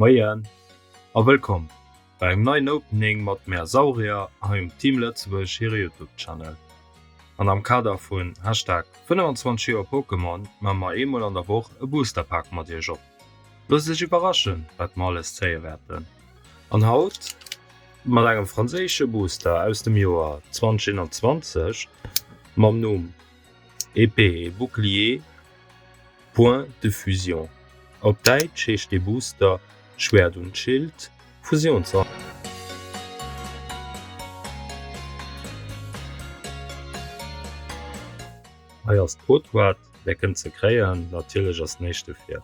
Moien a wëllkomm bei engem neien Opening mat mär Saurier hei um Team Lëtzebuerg hire Youtube Channel. An am Kader vun Hashtag 25 Joer Pokémon maache mer eemol an der Woch e Booster Pak mat iech op. Loosst iech iwwerraschen wat mer alles zéie wäerten. An haut mat engem franséische Booster aus dem Joer 2021 mam Numm Épée et Bouclier Point de Fusion. Op Däitsch heescht dee Booster Schwert und Schild, Fusionsanlage. Hei ass d'Codewuert, där kënnt se kréien, natierlech ass näischt dofir.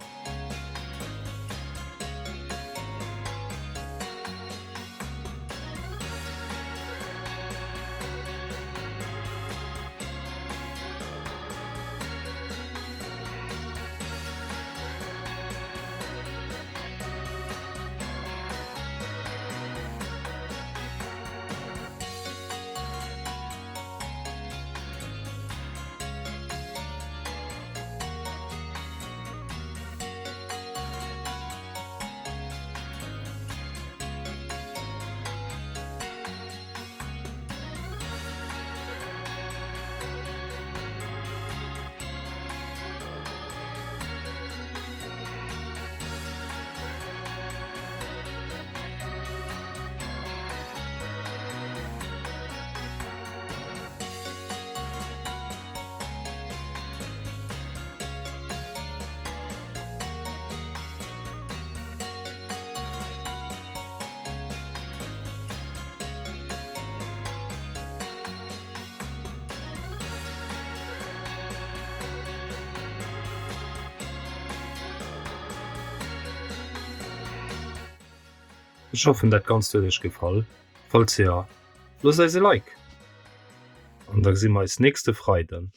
Ech hoffen dat ganzt huet iech gefall, falls jo loosst eis e Like an da gesi mer eis nächste Freiden.